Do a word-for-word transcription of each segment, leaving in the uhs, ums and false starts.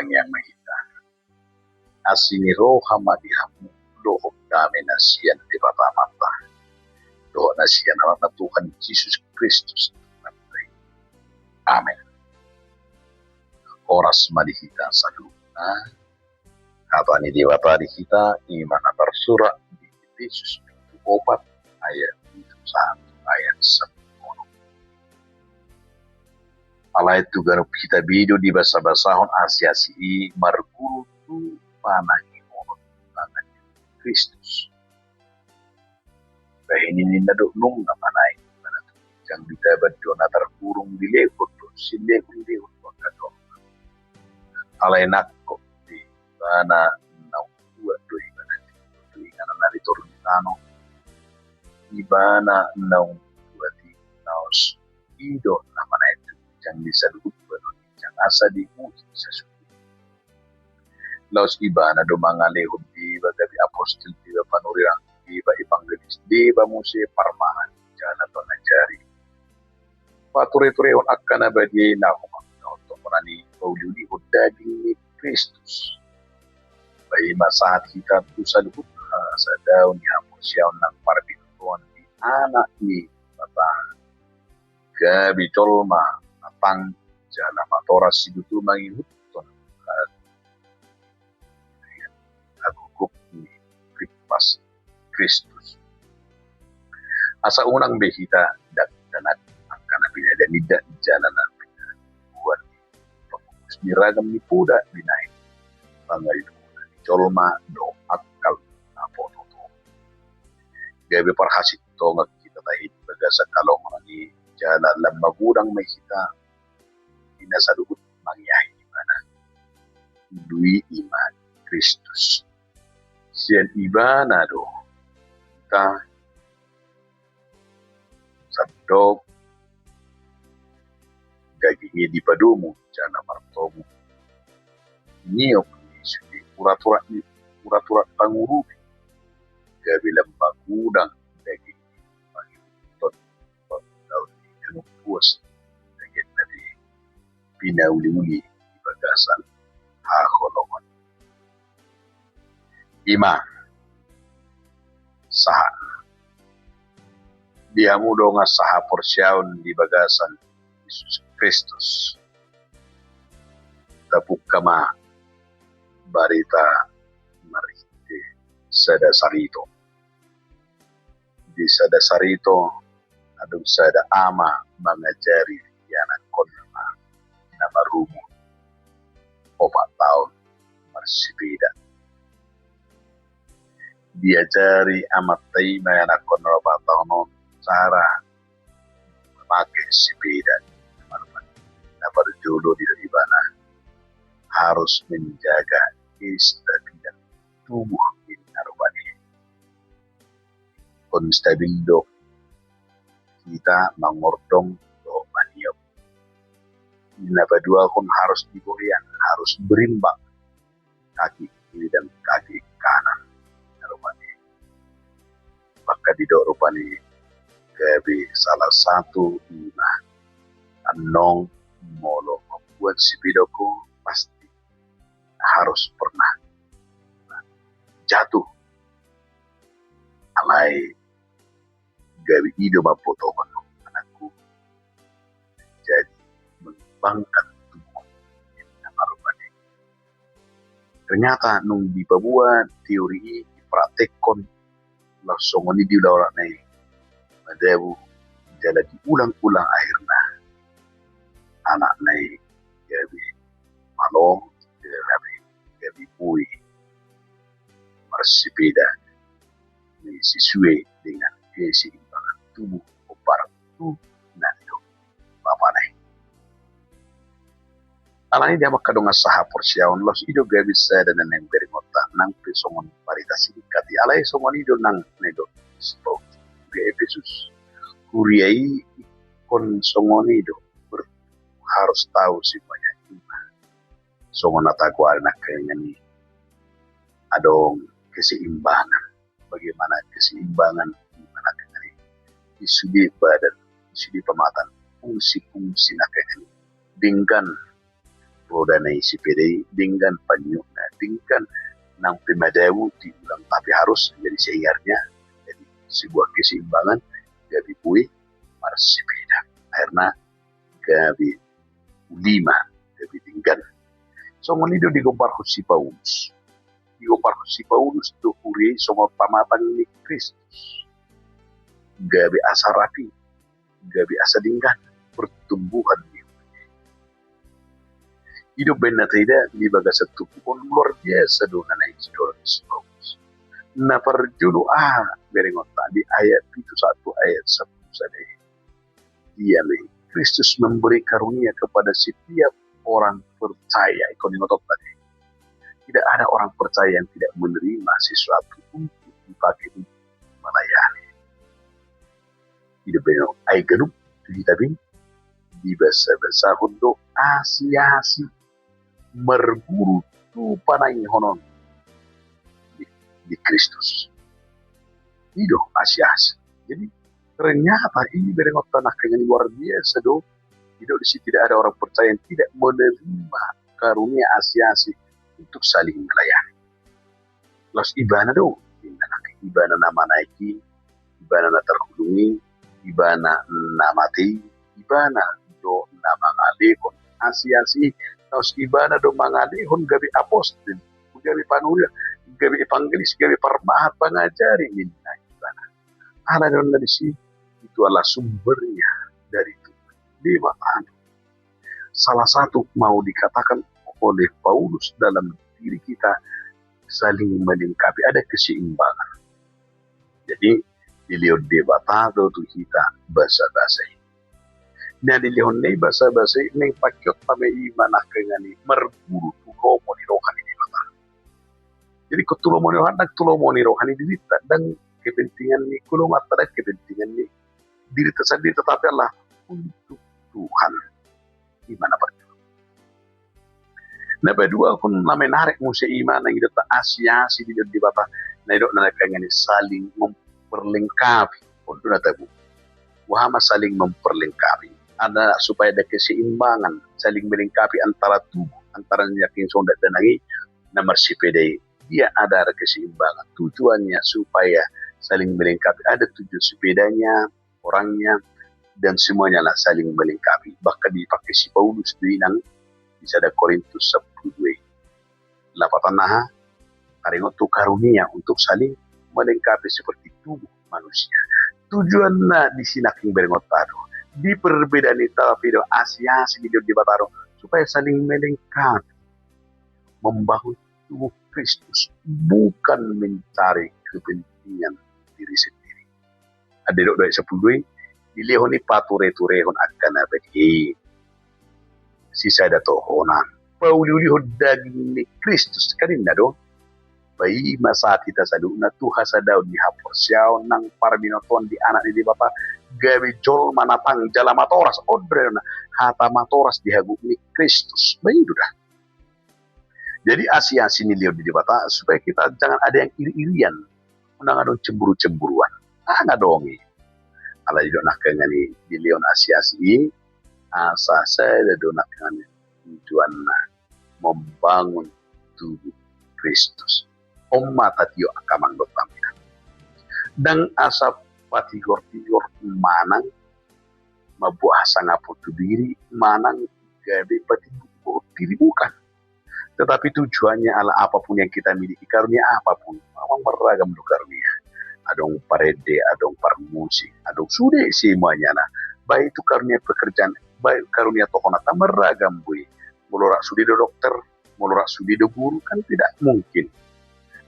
Tangiang ma hita. Asi ni roha ma di hamu dohot dame na sian Debata Amanta dohot na sian Anakna Tuhan Jesus Kristus Tuhanta i. Amen. Horas ma di hita saluhutna. Hata ni Debata di hita i ma na tarsurat di Efesus pitu opat ayat pitu sahat tu ayat sampulu onom. Alai tu ganup hita be do dibasabasahon asiasi i marguru tu panangihonon ni Kristus. Bahen i ninna do nunga manaek ibana tu ginjang, ditaban do na tarhurung, dilehon do silehonlehon tu angka jolma. Alai nangkok di ibana naung buat do ibana tu inganan na di toru ni tano. Ibana naung buat i laos i do na manaek tu ginjang di saluhut banua ginjang asa dipuji sasude. Laos ibana do mangalehon deba gabe apostel, deba panurirang, deba evangelis, deba muse parmahan jala pangajari. Patureturehon angka na badia i laho mangihuthon tongon ni pauliulihon daging ni Kristus. Bahen ma sahat hita tu saluhut hasadaon ni haporseaon nang parbinotoan di Anak ni Debata, gabe jolma na tangkas jala matoras situtu mangihuthon hagugop ni Kristus. Asa unang be hita dakdanak angka na pinadaninda jala na pinaboan ni pangurus ni ragam ni poda binahen pangalualuhon ni jolma dohot angka na pototo. Gabe parhasintongan hita tahe di bagasan halongonan i jala lam magodang ma hita di na saluhut mangiahi ibana. Ulu i ma Kristus. Sian ibana do hita sandok daging i dipadomu jala martomu. Niop ni sude uraturat ni uraturat pangurupi gabe lam magodang daging i mangihuthon pangulaon ni ganup ruas na gabe pinauliuli di bagasan haholongon. I ma sahat di hamu dongan sahaporseaon di bagasan Jesus Kristus. Tapungka ma barita marhite sada sarito. Di sada sarito adong sada ama mangajari ianakkonna na marumur opat taon marsipeda. Diajari amanta i ma ianakkonna opat taon on cara mamake sepeda. Na parjolo didok ibana harus menjaga kestabilan tubuh, ninna rupani. Ingkon stabil do hita mangordong dohot maniop. Na paduahon harus diboan, harus berimbang kaki kiri dan kaki kanan. Rupani maka didok rupani gabe salah satu ima, annon molo mambuat sepeda ho pasti harus pernah jatuh. Alai gabe i do mambotohon anakku. Jadi mengembangkan tubuh. Ternyata nung dipaboa teori i, dipraktekkon, laos songon i diulahon anakna i, madabu jala diulang-ulang, akhirna anakna i gabe malo, gabe, gabe boi marsepeda sesuai dengan keseimbangan tubuh, hombar tu na nidok bapana i. Alani i, angka dongan sahaporseaon, laos i do gabe sada na naeng berengenta, nang pe songon barita singkat i, alai songon i do nang na nidok si Paulus di Efesus. Huria i ingkon songon i do, harus tahu semuanya, ima songon na tagoari nangkaningan i, adong keseimbangan. Bagaimana keseimbangan? Ima nangkaningan i, di sude badan, di sude pamatan, fungsi-fungsi nangkaningan i. Denggan Roda na i, sipeda i, denggan pangiutna, denggan nang pe madabu di ulang, tapi harus jadi seiarnya, jadi sebuah keseimbangan, gabe boi marsipeda. Akhirna gabe ulima, gabe denggan. Songon i do digombarhon si Paulus. Digombarhon si Paulus do huria i songon pamatang ni Kristus. Gabe asa rapi, gabe asa denggan pertumbuhan ni huria i. I do umbahen na taida di bagasan tubu on, luar biasa do na naeng sidohonon ni si Paulus. Na parjolo aha berengonta di ayat pitu sahat tu ayat sampulu sada i. Dia ma i, Kristus memberi karunia kepada setiap orang percaya. Ingkon ingoton tadi, tidak ada orang percaya yang tidak menerima sesuatu untuk dipakai untuk melayani. I do umbahen, ai ganup tu hita be dibasabasahon do asiasi marguru tu panangihonon di, di Kristus. I do asiasi. Jadi ternyata i berengonta nangkaningan i luar biasa do. I do disi, tidak ada orang percaya yang tidak menerima karunia asiasi untuk saling melayani. Laos ibana do, ibana na manaek i, ibana na tarhulung i, ibana na mate i, ibana do na mangalehon asiasi i. Laos ibana do mangalehon gabe apostel, gabe panurirang, gabe evangelis, gabe parmahan, pangajari ninna ibana. Alai ninna disi, itu adalah sumbernya dari Tuhan. Debata do. Salah satu mau dikatakan oleh Paulus dalam diri kita saling melengkapi, ada keseimbangan. Jadi dilehon Debata do tu hita basabasa i. Na dilehonna i basabasa i, naeng pakiot hami i ma nangkaningan i marguru tu lomo ni roha ni Debata. Jadi ingkon tu lomo ni roha, ndang tu lomo ni roha ni dirinta, ndang kepentingan ni golonganta, ndang kepentingan ni dirinta sandiri, tetapi adalah untuk Tuhan. I ma na parjolo. Na paduahon na menarik muse i ma na nidokta asiasi dilehon Debata, na nidokna nangkaningan i saling memperlengkapi. On do na tabo. Boha ma saling memperlengkapi? Ada supaya ada keseimbangan, saling melengkapi antara tubuh, antara ni nangkin songon dakdanak i na marsipeda i. Dia ada, ada keseimbangan. Tujuannya supaya saling melengkapi. Ada tujuan sepedanya, orangnya, dan semuanya lah saling melengkapi. Bahkan dipakai si Paulus do i nang di sada Korintus sampulu dua i. Lapatanna aha? Taringot tu karunia untuk saling melengkapi seperti tubuh manusia. Tujuanna disi nangkin berengonta do, di perbedaan i, tapi do asiasi dilehon Debata do supaya saling melengkapi, membangun tubuh Kristus, bukan mencari kepentingan diri sendiri. Ai didok do ayat sampulu dua i, dilehon i patureturehon angka na badia i, sisada tohonan, pauliulihon daging ni Kristus, kan ninna do. Paima sahat hita saluhutna tu hasadaon ni haporseaon nang parbinotoan di Anak ni Debata, gabe jolma na tang jala matoras, on do ninna hata matoras di habot ni Kristus. Baen do da. Jadi asiasi nilehon ni Debata supaya kita jangan ada yang iri-irian, unang adong cemburu-cemburuan. Unang adong i. Alai didok nangkaningan i dilehon asiasi i, asa sada do nangkaningan i tujuanna, membangun tubuh Kristus. On ma tatiop angka amang dohot inang. Ndang asa patigor-tigor manang mambuat hasangapon tu diri manang gabe patigor-tigor diri, bukan. Tetapi tujuannya adalah apapun yang kita miliki, karunia apapun, memang beragam do karunia. Adong parende, adong parmusik, adong sude semuanya na. Baik itu karunia pekerjaan, baik karunia tohonanta, beragam boi. Molo rap sude do dokter, molo rap sude do guru, kan tidak mungkin.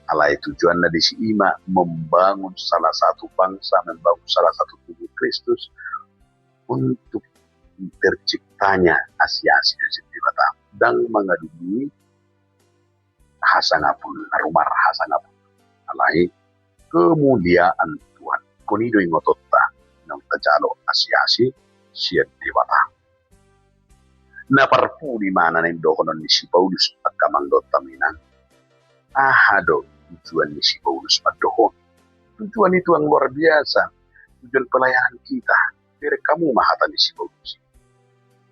Alai tujuanna disi i ma membangun salah satu bangsa, membangun salah satu tubuh Kristus, untuk terciptanya asiasi di Debata. Ndang mangalului hasangapon, na rumar hasangapon, alai kemuliaan Tuhan. Ingkon i do ingotonta naung tajalo asiasi sian Debata. Na parpudi ma na naeng dohonon ni si Paulus, angka amang dohot inang. Aha do tujuan ni si Paulus mandohon? Tujuan i tuang luar biasa. Tujuan pelayanan kita. Bereng hamu ma hata ni si Paulus.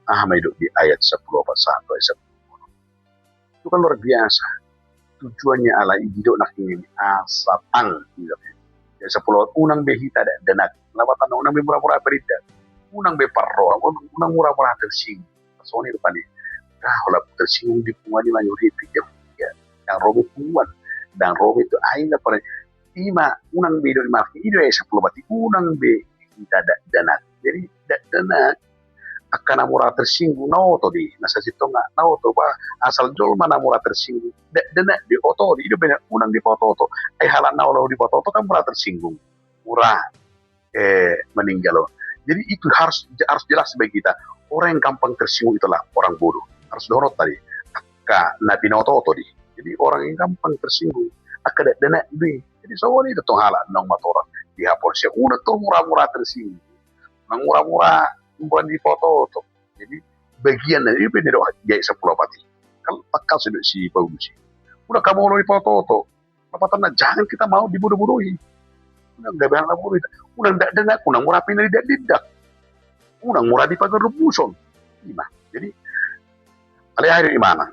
Aha ma didok di ayat sampulu opat sahat tu ayat sampulu onom? Itu kan luar biasa. Tujuannya alai didok nangkin i asa tang, didok. Jadi sampulu opat, unang be hita dakdanak. Lapatanna unang be muramura parindak. Unang be parro, unang muramura tersinggung. Songon i rupani. Ra holan tersinggung di punguan i manjou di piga. Ndang ro be punguan. Ndang ro be tu aing na pare. Ima unang be, didok ima, i do ayat sampulu opat i, unang be hita dakdanak. Jadi dakdanak angka na mura tersinggung, na oto do i, na sasintongna na oto, ba asal jolma na mura tersinggung dakdanak do i, oto do i, i do umbahen unang dipaotooto. Ai halak na olo dipaotooto kan mura tersinggung, mura eh, meninggal. Jadi itu harus, harus jelas bagi kita. Orang yang gampang tersinggung itulah orang bodoh. Harus dohononta do i. Angka na pinaotooto do i. Jadi orang yang gampang tersinggung, angka dakdanak do i. Jadi songon i do tong halak naung matoras di haporseaon, unang tong muramura tersinggung. Unang muramura, muramura dipaotooto. Jadi bagian dari, i pe didok di ayat sampulu opat i. Kan tangkas didok si Paulus i. Unang hamu olo dipaotooto. Lapatanna, jangan kita mau dibodoh-bodohi. Unang gabe halak na bodoh hita. Unang dakdanak, unang mura pinarindakrindak. Unang mura dipagarombuson. Ima. Jadi alai aha do imana?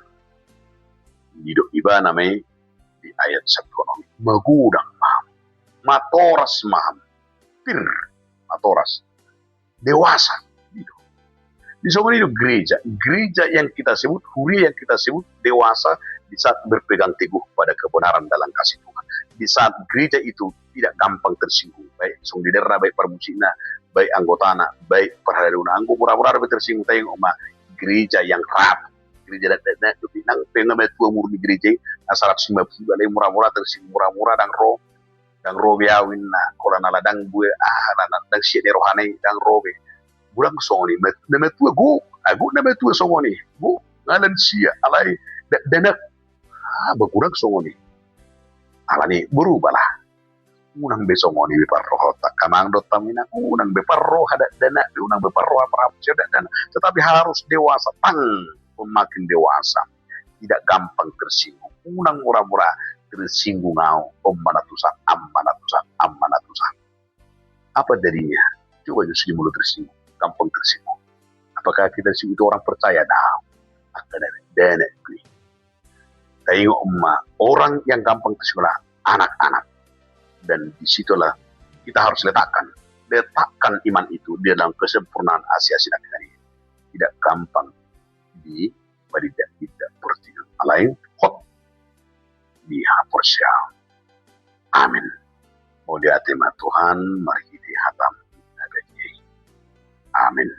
Didok ibana ma i di ayat sampulu onom i, magodang ma hamu. Matoras ma hamu. Pir. Matoras. Dewasa. Di songon i do gereja. Gereja yang kita sebut, huria yang kita sebut dewasa di saat berpegang teguh pada kebenaran dalam kasih Tuhan. Di saat gereja itu tidak gampang tersinggung, baik songgiderna, baik parmusikna, baik anggotana, baik parhalado na. Anggo muramura dope tersinggung, taingot ma, gereja yang rap, gereja dakdanak dope. Nang pe na matua murni gereja i, na saratus lima pulu, alai muramura tersinggung, muramura ndang ro, ndang ro be au inna, holan ala ndang bue, ah, ala ndang siat ni rohana i, ndang ro be. Godang songon i, mat-, na matua gok, ah, gok na matua songon i, gok, nga lansia, alai dakdanak, ah, ba godang songon i. Alani berubahlah. Unang be songon i be parrohanta, amang dohot inang, unang be parro dakdanak be, unang be parro haporseaon dakdanak. Tetapi harus dewasa, tang, semakin dewasa. Tidak gampang tersinggung. Unang mura-mura tersinggung au, on ma na tusan, am ma na tusan, am ma na tusan. Apa jadinya? Coba justru mulu tersinggung, gampang tersinggung. Apakah kita tersinggung itu orang percaya? Nah, angka dakdanak do i. Taingot ma, orang yang gampang tersinggung adalah anak-anak. Dan disitulah kita harus letakkan, letakkan iman itu di dalam kesempurnaan asi-asi na kekal i. Tidak gampang di parindak-rindak portibi on, alai hot di haporseaon. Amin. Mauliate ma Tuhan marhite hataM na badia i. Amin.